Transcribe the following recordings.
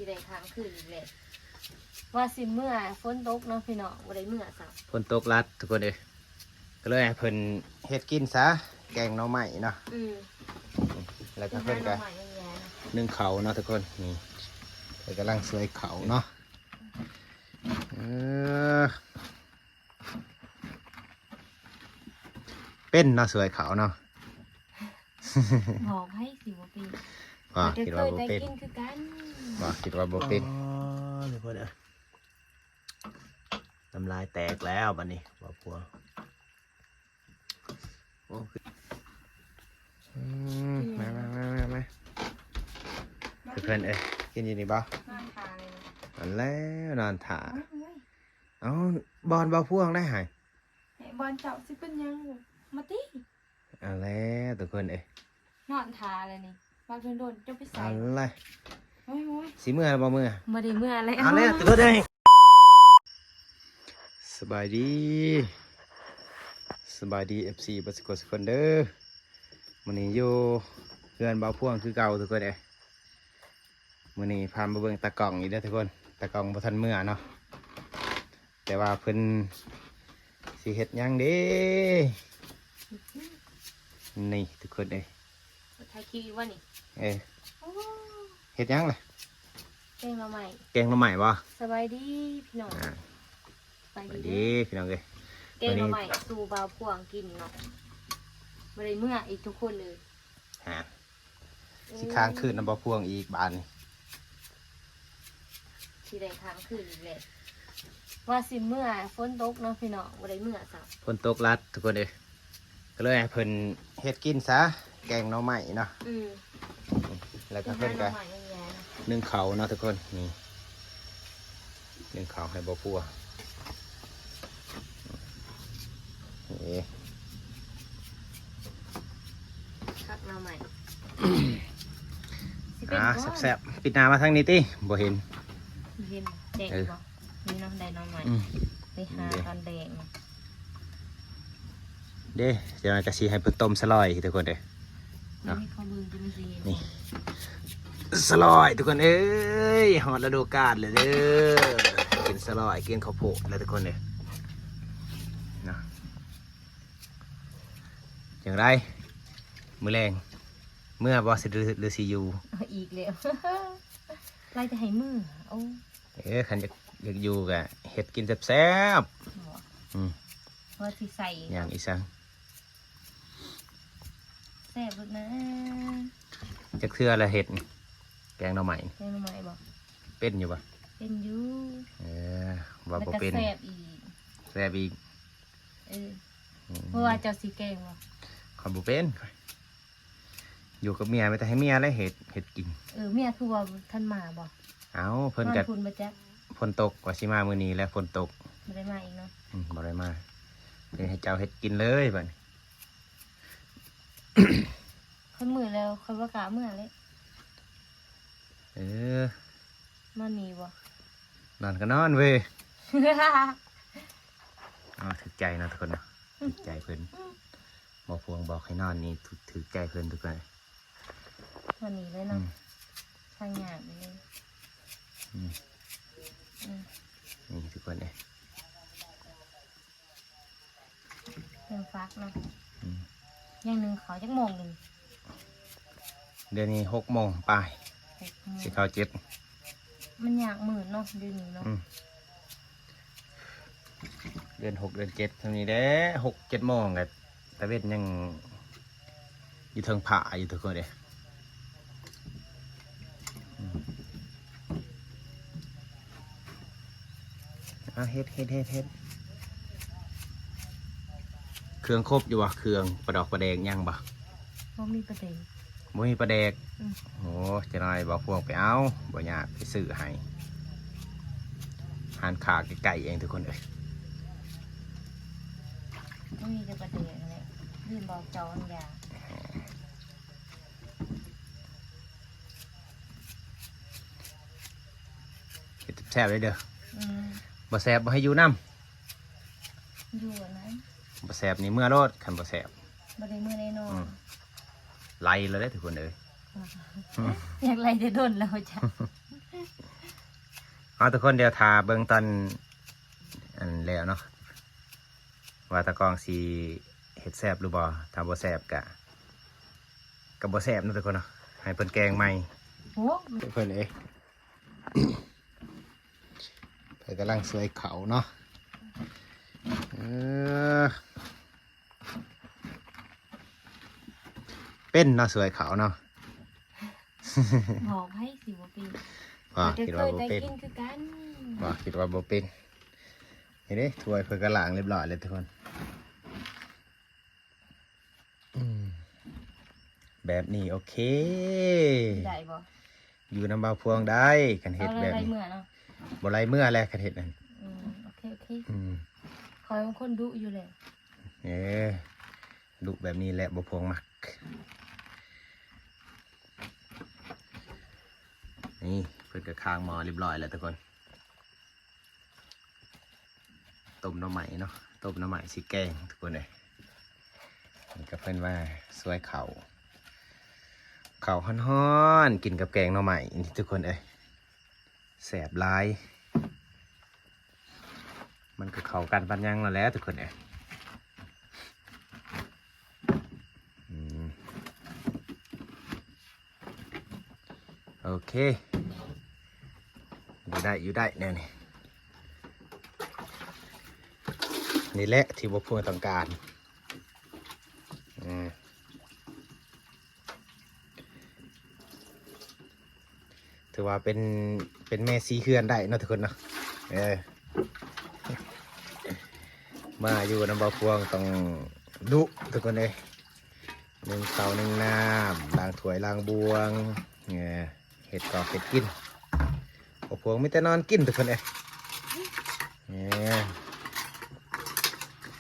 ຊິໄດ້ຄ້າງຄືນອີກແລ້ວ ວ່າຊິເມືອ ຝົນຕົກເນາະພີ່ນ້ອງ ບໍ່ໄດ້ເມືອຊ້ຳ ຝົນຕົກລັດທຸກຄົນເອີຍ ກໍເລີຍໃຫ້ເພິ່ນເຮັດກິນຊະ ແກງໜໍ່ໄມ້ເນາະ ອືມ ແລ້ວກໍເພິ່ນກໍ ໜຶ້ງເຂົ້າເນາະທຸກຄົນ ນີ້ ເພິ່ນກຳລັງສວຍເຂົ້າເນາະ ເອີ ເປັນເນາະ ສວຍເຂົ້າເນາະ ບອກໃຜຊິບໍ່ເປັນ ບໍ່ ຄິດວ່າບໍ່ເປັນ ແຕ່ເຄີຍໄດ້ກິນຄືກັນ ບໍ່ ຄິດວ່າບໍ່ເປັນ ອໍ ທຸກຄົນເອີຍ ນ້ຳລາຍແຕກແລ້ວບັດນີ້ ບໍ່ປົວ ໂອ້ ອືມ ມາ ມາ ມາ ມາ ມາ ທຸກຄົນເອີຍ ກິນຢູ່ນີ້ບໍ່ ນອນຖ້າເລີຍ ອັນແລ້ວນອນຖ້າ ໂອ້ຍ ເອົ້າ ບ່ອນເບົາພວງໄດ້ຫາຍ ແມ່ ບ່ອນເຈົ້າຊິເປັນຫຍັງ ມາຕິ ເອົາແລ້ວທຸກຄົນເອີຍ ນອນຖ້າແລ້ວນີ້ ບັກດົນໆ ເຈົ້າໄປໃສ ເອົາແລ້ວ ໂອ້ຍ ໂອ້ຍ ຊິເມືອບໍ່ເມືອ ບໍ່ໄດ້ເມືອແລ້ວ ເອົາແລ້ວ ເອົາແລ້ວ ທຸກຄົນເອີຍ ສະບາຍດີ ສະບາຍດີ ເອັຟຊີ ເບິດສຸຄົນສຸຄົນເດີ ມື້ນີ້ຢູ່ເຮືອນເບົາພວງຄືເກົ່າທຸກຄົນເອີຍ ມື້ນີ້ພາມາເບິ່ງຕາກ້ອງອີກເດີທຸກຄົນ ຕາກ້ອງບໍ່ທັນເມືອເນາະ ແຕ່ວ່າເພິ່ນຊິເຮັດຫຍັງເດ້ ນີ້ທຸກຄົນເອີຍ ຖ່າຍຄລິບຢູ່ບໍ່ນີ້ ເອີ ໂອ້ ເຮັດຫຍັງລະ ແກງໜໍ່ໄມ້ ແກງໜໍ່ໄມ້ບໍ່ ສະບາຍດີພີ່ນ້ອງ ອ່າ ສະບາຍດີເດີ ສະບາຍດີພີ່ນ້ອງເອີຍ ແກງໜໍ່ໄມ້ ມື້ນີ້ ສູ່ບ່າວພວງກິນເນາະ ບໍ່ໄດ້ເມືອອີກທຸກຄົນເອີຍ ຮະ ຊິຄ້າງຄືນນຳບ່າວພວງອີກບາດນີ້ ຊິໄດ້ຄ້າງຄືນອີກແລ້ວ ວ່າຊິເມືອ ຝົນຕົກເນາະພີ່ນ້ອງ ບໍ່ໄດ້ເມືອຊ້ຳ ຝົນຕົກລັດທຸກຄົນເອີຍ ກໍເລີຍໃຫ້ເພິ່ນເຮັດກິນຊະ ແກງໜໍ່ໄມ້ເນາະ ອືມ ແລ້ວກໍເພິ່ນກໍ ໜຶ້ງເຂົ້າເນາະທຸກຄົນ ນີ້ ໜຶ້ງເຂົ້າໃຫ້ບ່າວພວງ ນີ້ ຜັກໜໍ່ໄມ້ ຊິເປັນ ອ່າ ບໍ່ ແຊບໆ ປິດໜ້າມາທາງນີ້ຕິ ບໍ່ເຫັນ ບໍ່ເຫັນ ແດງ ເອີ ບໍ່ ນີ້ເນາະ ໄດ້ໜໍ່ໄມ້ ອືມ ໄປຫາ ເດ້ ຕອນແດງ ເດ້ ຈະມາກະຊິໃຫ້ເພິ່ນຕົ້ມສະຫຼອຍທຸກຄົນເດີ ເນາະ ນີ້ ສະຫຼອຍທຸກຄົນເອີຍ ຮອດລະດູການແລ້ວເດີ ກິນສະຫຼອຍ ກິນເຂົ້າໂພດແລ້ວທຸກຄົນເອີຍ ເນາະ ຈັ່ງໃດ ມື້ແລງ ເມືອບໍ່ ຫຼື ຫຼືຊິຢູ່ ເອົາອີກແລ້ວ ໄລ່ແຕ່ໃຫ້ເມືອ ໂອ້ ເອີ ຄັນຢາກ ຢາກຢູ່ກະເຮັດກິນແຊບໆ ບໍ່ ອືມ ວ່າຊິໃສ່ ຫຍັງອີກຊັ້ນ ແຊບໂລດນະ ຈັກເທື່ອລະເຮັດ ແກງໜໍ່ໄມ້ ແກງໜໍ່ໄມ້ບໍ່ ເປັນຢູ່ບໍ່ ເປັນຢູ່ ເອີ ວ່າບໍ່ເປັນ ແລ້ວກໍແຊບອີກ ແຊບອີກ ເອີ ອືມ ເພາະວ່າເຈົ້າຊິແກງບໍ່ ຂ້ອຍບໍ່ເປັນ ຢູ່ກັບເມຍ ມີແຕ່ໃຫ້ເມຍແຫຼະເຮັດ ເຮັດກິນ ເອີ ເມຍຄືວ່າບໍ່ທັນມາບໍ່ ເອົ້າ ເພິ່ນກະ ນອນພຸ້ນບໍ່ຈັກ ຝົນຕົກ ວ່າຊິມາມື້ນີ້ແຫຼະ ຝົນຕົກ ບໍ່ໄດ້ມາອີກເນາະ ອືມ ບໍ່ໄດ້ມາ ເລີຍໃຫ້ເຈົ້າເຮັດກິນເລີຍບັດນີ້ ຄັນມື້ແລ້ວຂ້ອຍບໍ່ກ້າເມືອເລີຍ ເອີ ນອນນີ້ບໍ່ ນອນກໍນອນເວີຍ ອໍ ຖືກໃຈເນາະທຸກຄົນເນາະ ຖືກໃຈເພິ່ນ ໝໍພວງບອກໃຫ້ນອນນີ້ ຖືກ ຖືກໃຈເພິ່ນທຸກຄົນ ນອນນີ້ເລີຍເນາະ ອືມ ທາງຍາກເລີຍ ອືມ ອືມ ນີ້ທຸກຄົນເອີຍ ຍັງຟັກເນາະ ອືມ ຍັງໜຶ້ງເຂົ້າຈັກໂມງໜຶ່ງ ດຽວນີ້ຫົກໂມງປາຍ ຫົກໂມງ ຊິເຂົ້າເຈັດ ມັນຍາກມື້ເນາະ ດຽວນີ້ເນາະ ອືມ ເດືອນຫົກເດືອນເຈັດຊ່ວງນີ້ແຫຼະ ຫົກເຈັດໂມງກໍຕາເວັນຍັງ ຢູ່ເທິງຜາຢູ່ທຸກຄົນເດ້ ອືມ ອ່າ ເຮັດ ເຮັດ ເຮັດ ເຮັດ ເຄື່ອງຄົບຢູ່ບໍ່? ເຄື່ອງປາດອກປາແດກຍັງບໍ່? ບໍ່ມີປາແດກ ບໍ່ມີປາແດກ ອືມ ໂອ້ ຈະໜ້ອຍບໍ່ພວກໄປເອົາ ບໍ່ຍາກໄປຊື້ໃຫ້ ຮ້ານຄ້າໃກ້ໆເອງທຸກຄົນເອີຍ ບໍ່ມີແຕ່ປາແດກນັ້ນແຫຼະ ລືມບອກເຈົ້າອັນຢາ ເຮັດແຊບໆເດີ ອືມ ບໍ່ແຊບບໍ່ໃຫ້ຢູ່ນຳ ຢູ່ນຳ ບໍ່ແຊບນີ້ເມືອໂລດ ຄັນບໍ່ແຊບ ບໍ່ໄດ້ເມືອແນ່ນອນ ອືມ ໄລ່ແລ້ວເດ້ທຸກຄົນເອີຍ ອືມ ຢາກໄລ່ແຕ່ດົນແລ້ວຈ້າ ເອົາ ທຸກຄົນ ດຽວຖ້າເບິ່ງຕອນອັນແລ້ວເນາະ ວ່າຕາກອງຊິເຮັດແຊບຫຼືບໍ່. ຖ້າບໍ່ແຊບກະ ກະບໍ່ແຊບເນາະ ທຸກຄົນເນາະ. ໃຫ້ເພິ່ນແກງໃໝ່. ໂອ້ ເພິ່ນເອີຍ ເພິ່ນກຳລັງສວຍເຂົ້າເນາະ. ເອີ ເປັນເນາະ ສວຍເຂົ້າເນາະ. ບໍ່ ໃຜຊິບໍ່ເປັນ? ບໍ່ ຄິດວ່າບໍ່ເປັນ. ແຕ່ເຄີຍໄດ້ກິນຄືກັນ. ບໍ່ ຄິດວ່າບໍ່ເປັນ. ນີ້ເດ້ ຖ້ວຍເພິ່ນກະລ້າງຮຽບຮ້ອຍແລ້ວ ທຸກຄົນ. ອືມ ແບບນີ້ໂອເຄ ໄດ້ບໍ່? ຢູ່ນຳບ່າວພວງໄດ້ ຄັນເຮັດແບບນີ້. ບໍ່ໄລ່ເມືອເນາະ. ບໍ່ໄລ່ເມືອແຫຼະ ຄັນເຮັດນັ້ນ. ອືມ ໂອເຄ ໂອເຄ. ອືມ ຂ້ອຍເປັນຄົນດຸຢູ່ແລ້ວ. ເອີ ດຸແບບນີ້ແຫຼະ ບ່າວພວງມັກ. ນີ້ ເພິ່ນກະຄາງໝໍ້ຮຽບຮ້ອຍແລ້ວ ທຸກຄົນ. ຕົ້ມໜໍ່ໄມ້ເນາະ ຕົ້ມໜໍ່ໄມ້ຊິແກງ ທຸກຄົນເອີຍ. ນີ້ກະເພິ່ນວ່າສວຍເຂົ້າ ເຂົ້າຮ້ອນໆ ກິນກັບແກງໜໍ່ໄມ້ນີ້ ທຸກຄົນເອີຍ ແຊບຫຼາຍ. ມັນກະເຂົ້າກັນປານຫຍັງແລ້ວແຫຼະ ທຸກຄົນເອີຍ. ອືມ ໂອເຄ ຢູ່ໄດ້ ຢູ່ໄດ້ແນວນີ້. ນີ້ແຫຼະທີ່ບ່າວພວງຕ້ອງການ. ອືມ ຖືວ່າເປັນ ເປັນແມ່ສີເຮືອນໄດ້ເນາະ ທຸກຄົນເນາະ. ເອີ ມາຢູ່ນຳບ່າວພວງຕ້ອງດຸ ທຸກຄົນເອີຍ. ໜຶ້ງເຂົ້າໜຶ້ງນ້ຳ ລ້າງຖ້ວຍລ້າງບ່ວງ ເອີ ເຮັດກອກເຮັດກິນ. ບ່າວພວງມີແຕ່ນອນກິນ ທຸກຄົນເອີຍ. ເອີ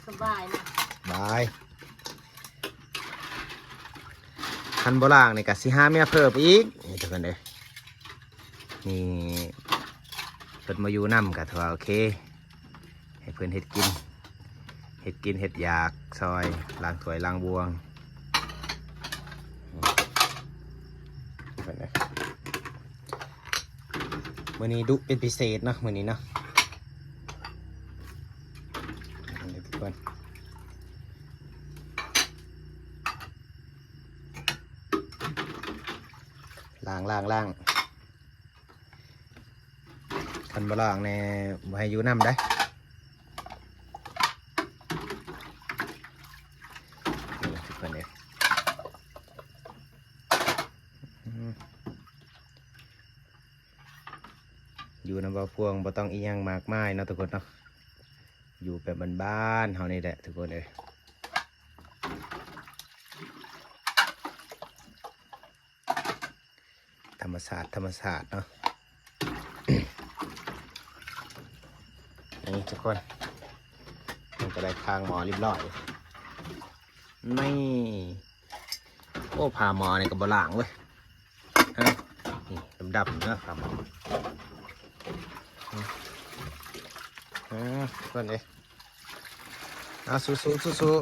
ສະບາຍເນາະ ສະບາຍ. ຄັນບໍ່ລ້າງນີ້ກະຊິຫາເມຍເພີ່ມອີກ ນີ້ ທຸກຄົນເອີຍ. ນີ້ ເພິ່ນມາຢູ່ນຳກະຖືວ່າໂອເຄ ໃຫ້ເພິ່ນເຮັດກິນ ເຮັດກິນເຮັດຢາກຊ່ອຍ ລ້າງຖ້ວຍລ້າງບ່ວງ. ອືມ ເພິ່ນເອີຍ ມື້ນີ້ດຸເປັນພິເສດເນາະ ມື້ນີ້ເນາະ. ນີ້ ທຸກຄົນ ລ້າງ ລ້າງ ລ້າງ. ຄັນບໍ່ລ້າງແນ່ ບໍ່ໃຫ້ຢູ່ນຳໄດ໋. ນີ້ ທຸກຄົນເອີຍ ອືມ ຢູ່ນຳບ່າວພວງບໍ່ຕ້ອງອີ່ຫຍັງມາກມາຍເນາະ ທຸກຄົນເນາະ. ຢູ່ແບບບ້ານໆເຮົານີ້ແຫຼະ ທຸກຄົນເອີຍ. ທຳມະຊາດ ທຳມະຊາດເນາະ. ນີ້ ທຸກຄົນ ມັນກະໄດ້ຄາງໝໍ້ຮຽບຮ້ອຍ. ນີ້ ໂອ້ ຝາໝໍ້ນີ້ກະບໍ່ລ້າງເວີຍ. ຮະ ນີ້ ດຳໆເນາະ ຝາໝໍ້. ເອີ ເພິ່ນເດ້ ເອົາ ສູ້ໆ ສູ້ໆ.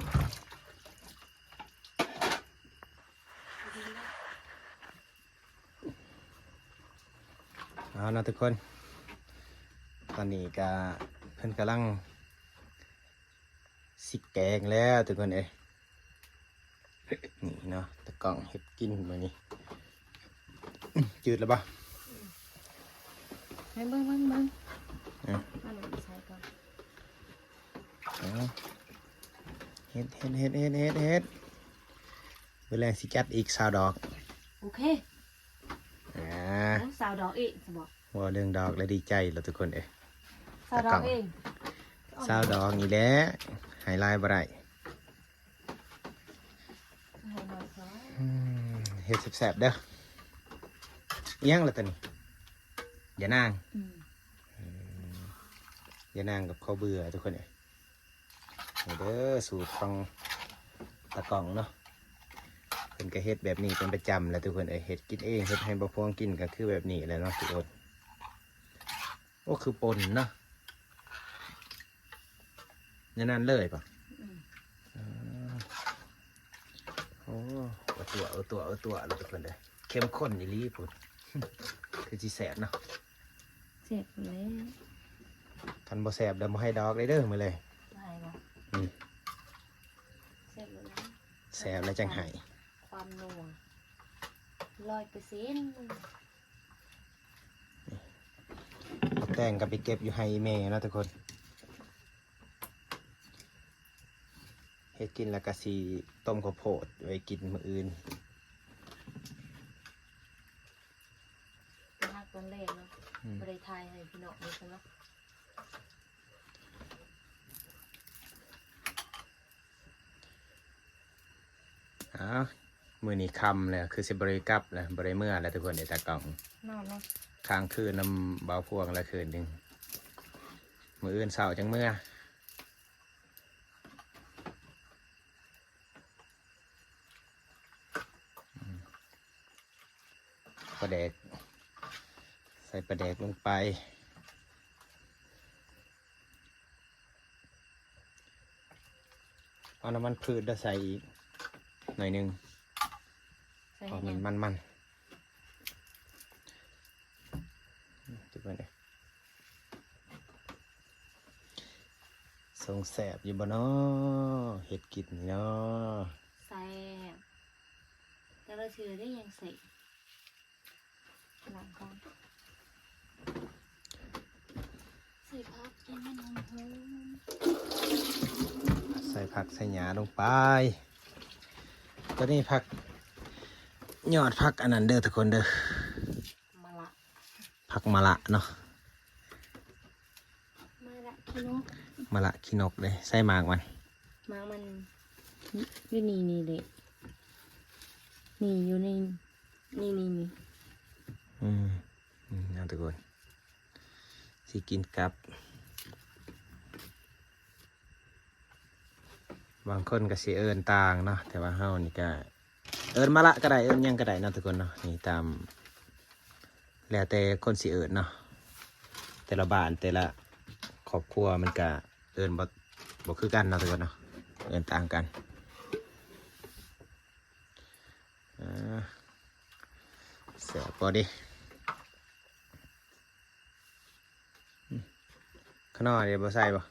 ເອົາເນາະ ທຸກຄົນ ຕອນນີ້ກະເພິ່ນກຳລັງຊິແກງແລ້ວ ທຸກຄົນເອີຍ. ນີ້ເນາະ ຕາກ້ອງເຮັດກິນມື້ນີ້. ຈືດແລ້ວບໍ່? ໃຫ້ເບິ່ງ ເບິ່ງ ເບິ່ງ. ເອີ ເອົາ ເຮັດ ເຮັດ ເຮັດ ເຮັດ ເຮັດ. ມື້ແລງຊິຈັດອີກຊາວດອກ. ໂອເຄ ອ່າ ໂອ້ ຊາວດອກອີກ ຊະບໍ? ເວົ້າເລື່ອງດອກແລ້ວດີໃຈແລ້ວ ທຸກຄົນເອີຍ. ຊາວດອກອີກ ຊາວດອກນີ້ແຫຼະ ໃຫ້ຫຼາຍບໍ່ໄດ້. ໃຫ້ໜ້ອຍພໍ. ອືມ ເຮັດແຊບໆເດີ. ອີ່ຫຍັງລະໂຕນີ້? ຢານາງ. ອືມ ອືມ ຢານາງກັບເຂົ້າເບືອ ທຸກຄົນເອີຍ. ນີ້ເດີ ສູດຂອງຕາກ້ອງເນາະ ເພິ່ນກະເຮັດແບບນີ້ເປັນປະຈຳແຫຼະ ທຸກຄົນເອີຍ. ເຮັດກິນເອງ ເຮັດໃຫ້ບ່າວພວງກິນກະຄືແບບນີ້ແຫຼະເນາະ ທຸກຄົນ. ໂອ້ ຄືປົ່ນເນາະ ແນວນັ້ນເລີຍບໍ? ອືມ ເອີ ໂອ້ ຕົວ ຕົວ ຕົວ ຕົວ ທຸກຄົນເອີຍ. ເຂັ້ມຂຸ້ນອີ່ຫຼີພຸ້ນ ຄືຊິແຊບເນາະ. ແຊບແລ້ວ ຄັນບໍ່ແຊບແລ້ວບໍ່ໃຫ້ດອກເດີມື້ແລງ ບໍ່ໃຫ້ບໍ່? ອືມ ແຊບແລ້ວ ແຊບແລ້ວຈັ່ງໃຫ້ ຄວາມນົວ ຮ້ອຍເປີເຊັນ. ໝາກແຕງກໍໄປເກັບຢູ່ໄຮ່ອີ່ແມ່ເນາະທຸກຄົນ. ເຮັດກິນແລ້ວກໍຊິຕົ້ມເຂົ້າໂພດໄວ້ກິນມື້ອື່ນ. ໄປຫາຕອນແລງເນາະ ອືມ ບໍ່ໄດ້ຖ່າຍໃຫ້ພີ່ນ້ອງເບິ່ງເນາະ. ອ້າວ ມື້ນີ້ຄ່ຳແລ້ວ ຄືຊິບໍ່ໄດ້ກັບແລ້ວ ບໍ່ໄດ້ເມືອແລ້ວທຸກຄົນເອີຍ ຕາກ້ອງ ນອນເນາະ ຄ້າງຄືນນຳບ່າວພວງລະຄືນໜຶ່ງ ມື້ອື່ນເຊົ້າຈັ່ງເມືອ. ປາແດກ ໃສ່ປາແດກລົງໄປ ເອົານ້ຳມັນພືດແລ້ວໃສ່ອີກໜ້ອຍໜຶ່ງ ໃສ່ ເພາະມັນມັນໆ ອືມ ທຸກຄົນເອີຍ. ຊົງແຊບຢູ່ບໍ່ນໍ ເຮັດກິນນີ້ນໍ? ແຊບ ແຕ່ລະເທື່ອໄດ້ຍັງແຊບ. ລ້າງກ່ອນ ໃສ່ຜັກໃຫ້ມັນຫອມໆ ໃສ່ຜັກໃສ່ຫຍ້າລົງໄປ. ຕອນນີ້ຜັກ ຍອດຜັກອັນນັ້ນເດີທຸກຄົນເດີ ມະລະ ຜັກມະລະເນາະ ມະລະຂີ້ນົກ ມະລະຂີ້ນົກເດ້. ໃສ່ໝາກມັນ ໝາກມັນຢູ່ນີ້ ນີ້ເດ້ ນີ້ຢູ່ໃນນີ້ ນີ້ ນີ້ ນີ້ ອືມ ນີ້ເນາະທຸກຄົນ ຊິກິນກັບ. ບາງຄົນກໍຊິເອີ້ນຕ່າງເນາະ ແຕ່ວ່າເຮົານີ້ກໍເອີ້ນມະລະກໍໄດ້ ເອີ້ນຫຍັງກໍໄດ້ເນາະທຸກຄົນເນາະ. ນີ້ຕາມ ແລ້ວແຕ່ຄົນຊິເອີ້ນເນາະ ແຕ່ລະບ້ານແຕ່ລະຄອບຄົວມັນກະເອີ້ນບໍ່ ບໍ່ຄືກັນເນາະທຸກຄົນເນາະ ເອີ້ນຕ່າງກັນ. ເອີ ແຊບບໍ່ເດ? ຂະໜໍ່ເດ ບໍ່ໃສ່ບໍ່?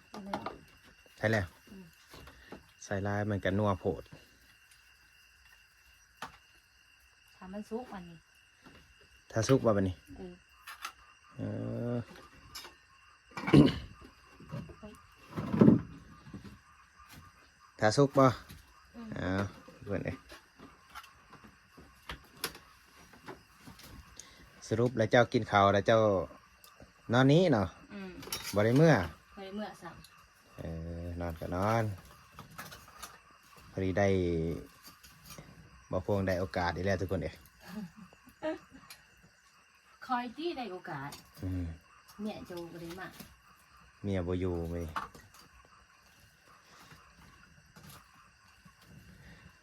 ໃສ່ແລ້ວ ອືມ ໃສ່ຫຼາຍມັນກະນົວໂພດ. ຖ້າມັນສຸກບັດນີ້ ຖ້າສຸກບໍ່ບັດນີ້? ເອີ ເອີ ຖ້າສຸກບໍ່? ອືມ ອ້າວ ເພິ່ນເອີຍ ສະຫຼຸບແລ້ວເຈົ້າກິນເຂົ້າແລ້ວເຈົ້ານອນນີ້ເນາະ? ອືມ ບໍ່ໄດ້ເມືອ? ບໍ່ໄດ້ເມືອຊ້ຳ. ເອີ ນອນກໍນອນ ພໍດີໄດ້ ບ່າວພວງໄດ້ໂອກາດອີກແລ້ວທຸກຄົນເອີຍ. ຂ້ອຍຕິໄດ້ໂອກາດ ອືມ ເມຍເຈົ້າບໍ່ໄດ້ມາ ເມຍບໍ່ຢູ່ເວີຍ.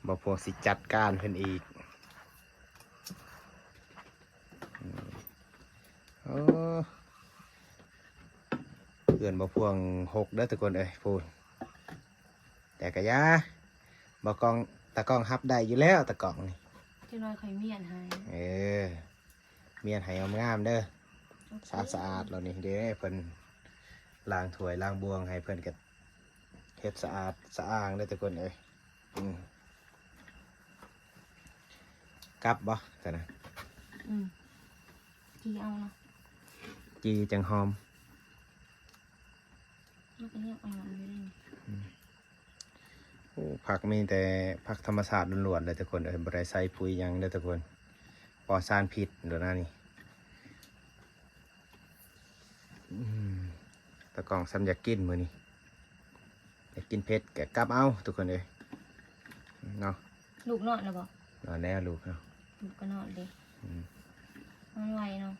ບ່າວພວງຊິຈັດການເພິ່ນອີກ. ອືມ ໂອ້ ເຮືອນບ່າວພວງຫົກເດີທຸກຄົນເອີຍ ພຸ້ນ ແຕ່ກະຢ່າ ບ່າວກ້ອງ ຕາກ້ອງຮັບໄດ້ຢູ່ແລ້ວ ຕາກ້ອງນີ້ ຈັກໜ້ອຍຂ້ອຍມ້ຽນໃຫ້ ເອີ ມ້ຽນໃຫ້ງາມໆເດີ ໂອເຄ ສະອາດໆ ແລ້ວນີ້ເດ້ ເພິ່ນລ້າງຖ້ວຍລ້າງບ່ວງໃຫ້ ເພິ່ນກະເຮັດສະອາດສະອ້າງເດີທຸກຄົນເອີຍ. ອືມ ກັບບໍ່ຊັ້ນນະ? ອືມ ຈີ່ເອົາເນາະ ຈີ່ຈັ່ງຫອມ ມັນກໍຍັງອ່ອນຢູ່ເດ້. ອືມ ໂອ້ ຜັກມີແຕ່ຜັກທຳມະຊາດລ້ວນໆເດີທຸກຄົນເອີຍ ບໍ່ໄດ້ໃສ່ປຸ໋ຍຫຍັງເດີທຸກຄົນ ປອດສານພິດໂລດນະນີ້. ອືມ ຕາກ້ອງຊ້ຳຢາກກິນມື້ນີ້ ຢາກກິນເຜັດກະກັບເອົາທຸກຄົນເອີຍເນາະ. ລູກນອນແລ້ວບໍ່? ນອນແລ້ວລູກເຮົາ ລູກກໍນອນເດ້. ອືມ ນອນໄວເນາະ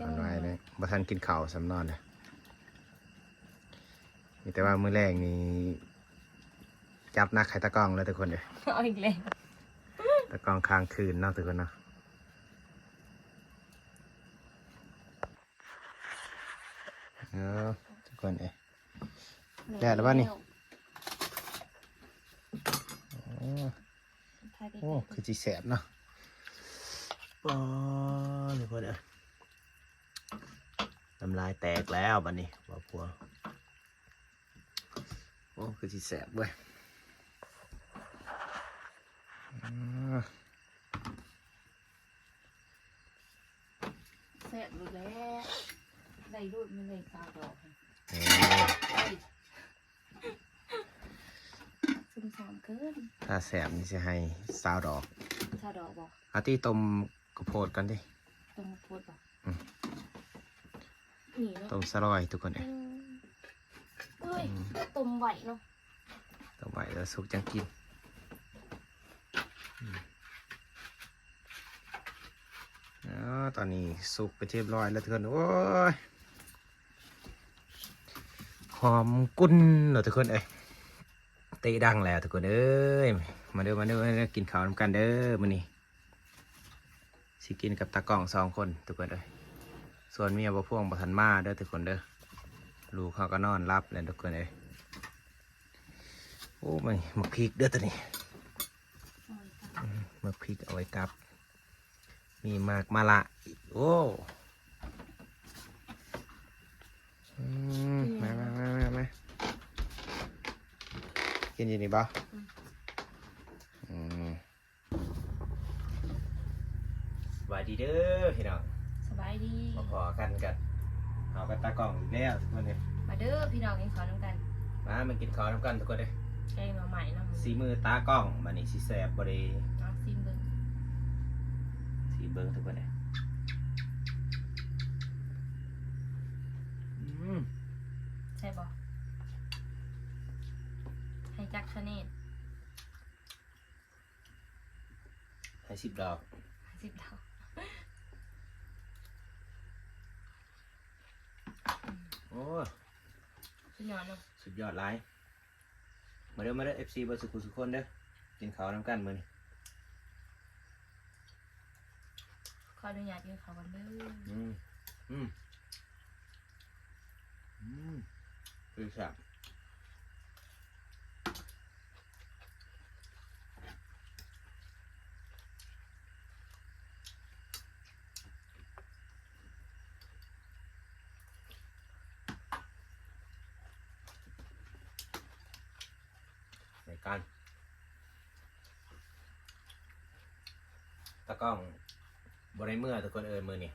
ນອນໄວເດ້ ບໍ່ທັນກິນເຂົ້າຊ້ຳນອນເດ້. ມີແຕ່ວ່າມື້ແລງນີ້ຈັດໜັກໃຫ້ຕາກ້ອງເລີຍທຸກຄົນເອີຍ ເອົາອີກແລ້ວ ຕາກ້ອງຄ້າງຄືນເນາະທຸກຄົນເນາະ. ເອີ ທຸກຄົນເອີຍ ແລ້ວລະບັດນີ້ ໂອ້ ໂອ້ ຄືຊິແຊບເນາະ ປ້າ ທຸກຄົນເອີຍ. ນ້ຳລາຍແຕກແລ້ວບັດນີ້ ບໍ່ພວງ. ໂອ້ ຄືຊິແຊບເວີຍ. ອືມ ແຊບໂລດແຫຼະ ໄດ້ໂລດ ມັນໄດ້ຊາວດອກ. ເອີ ຊຸ່ມຊາມເກີນ. ຖ້າແຊບນີ້ຊິໃຫ້ຊາວດອກ. ຊາວດອກບໍ່? ເອົາຕິ ຕົ້ມກະໂພດກ່ອນຕິ. ຕົ້ມກະໂພດບໍ່? ອືມ ນີ້ເນາະ ຕົ້ມສະລອຍທຸກຄົນເອີຍ. ອືມ ເອີຍ ອືມ ຕົ້ມໄວ້ເນາະ ຕົ້ມໄວ້ແລ້ວສຸກຈັ່ງກິນ. ອືມ ອໍ ຕອນນີ້ສຸກເປັນທີ່ຮຽບຮ້ອຍແລ້ວທຸກຄົນ. ໂອ້ຍ ຫອມກຸ່ນເນາະທຸກຄົນເອີຍ. ເຕະດັງແລ້ວທຸກຄົນເອີຍ. ມາເດີ ມາເດີ ມາເດີ ກິນເຂົ້ານຳກັນເດີມື້ນີ້. ຊິກິນກັບຕາກ້ອງສອງຄົນທຸກຄົນເອີຍ. ສ່ວນເມຍບໍ່ພວງບໍ່ທັນມາເດີທຸກຄົນເດີ. ລູກເຮົາກໍນອນຫຼັບແລ້ວທຸກຄົນເອີຍ. ໂອ້ ໝາກ ໝາກພິກເດີໂຕນີ້. ອືມ ໝາກພິກເອົາໄວ້ກັບ. ມີໝາກມະລະອີກ. ໂອ້ ອືມ ມາ ມາ ມາ ມາ ມາ ກິນຢູ່ນີ້ບໍ່? ອືມ ອືມ. ສະບາຍດີເດີພີ່ນ້ອງ. ສະບາຍດີ. ມາພໍ້ກັນກັບເຮົາກັບຕາກ້ອງອີກແລ້ວທຸກຄົນເອີຍ. ມາເດີພີ່ນ້ອງ ກິນເຂົ້ານຳກັນ. ມາ ມາກິນເຂົ້ານຳກັນທຸກຄົນເອີຍ. ແກງໜໍ່ໄມ້ນຳ. ສີມືຕາກ້ອງ ບັດນີ້ຊິແຊບບໍ່ເດ? ເອົາຊີມເບິ່ງ. ຊີມເບິ່ງທຸກຄົນເອີຍ. ອືມ ແຊບບໍ່? ໃຫ້ຈັກຄະແນນ? ໃຫ້ສິບດອກ. ໃຫ້ສິບດອກ. ໂອ້ ສຸດຍອດເນາະ. ສຸດຍອດຫຼາຍ. ມາເດີ ມາເດີ ເອັຟຊີ ເບິດສຸຂູສຸຄົນເດີ ກິນເຂົ້ານຳກັນມື້ນີ້. ຂໍອະນຸຍາດກິນເຂົ້າກ່ອນເດີ. ອືມ ອືມ ອືມ ຄືແຊບ. ໃນການ ຕາກ້ອງບໍ່ໄດ້ເມືອທຸກຄົນເອີຍ ມື້ນີ້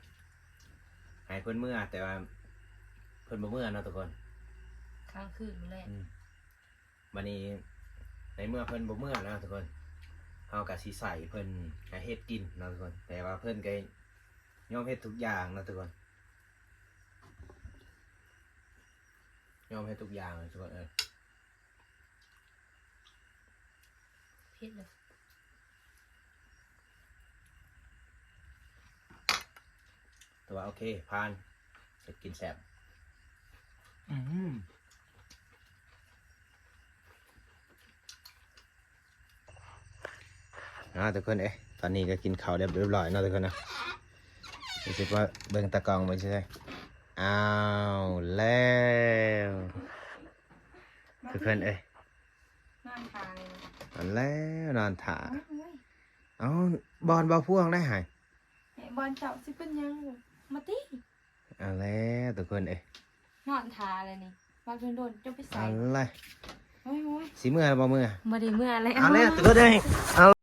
ໃຫ້ເພິ່ນເມືອ ແຕ່ວ່າເພິ່ນບໍ່ເມືອເນາະທຸກຄົນ ຄ້າງຄືນໝົດແລ້ວ. ອືມ ບັດນີ້ໃນເມື່ອເພິ່ນບໍ່ເມືອເນາະທຸກຄົນ ເຮົາກໍຊິໃສ່ເພິ່ນໃຫ້ເຮັດກິນເນາະທຸກຄົນ ແຕ່ວ່າເພິ່ນກໍຍອມເຮັດທຸກຢ່າງເນາະທຸກຄົນ ຍອມເຮັດທຸກຢ່າງເລີຍທຸກຄົນເອີຍ. ເຜັດເລີຍ ແຕ່ວ່າໂອເຄ ຜ່ານ ເຮັດກິນແຊບ. ອືມ ເນາະທຸກຄົນເອີຍ ຕອນນີ້ກໍກິນເຂົ້າຮຽບ ຮຽບຮ້ອຍເນາະທຸກຄົນເນາະ. ຮູ້ສຶກວ່າເບິ່ງຕາກ້ອງເບິ່ງຊິ ອ້າວແລ້ວ ມາ ທຸກຄົນເອີຍ ນອນຖ້າເລີຍ ນອນແລ້ວ ນອນຖ້າ. ໂອ້ຍ ເອົ້າ ບ່ອນບໍ່ພວງໄດ້ຫາຍ ໃຫ້ບ່ອນເຈົ້າຊິເປັນຫຍັງ ມາຕິ. ເອົາແລ້ວທຸກຄົນເອີຍ ນອນຖ້າແລ້ວນີ້ ວ່າໂດນໆ ເຈົ້າໄປໃສ ເອົາແລ້ວ ໂອ້ຍໆ ຊິເມືອແລ້ວບໍ່ເມືອ ບໍ່ໄດ້ເມືອແລ້ວ ເອົາແລ້ວທຸກຄົນເອີຍ ເອົາ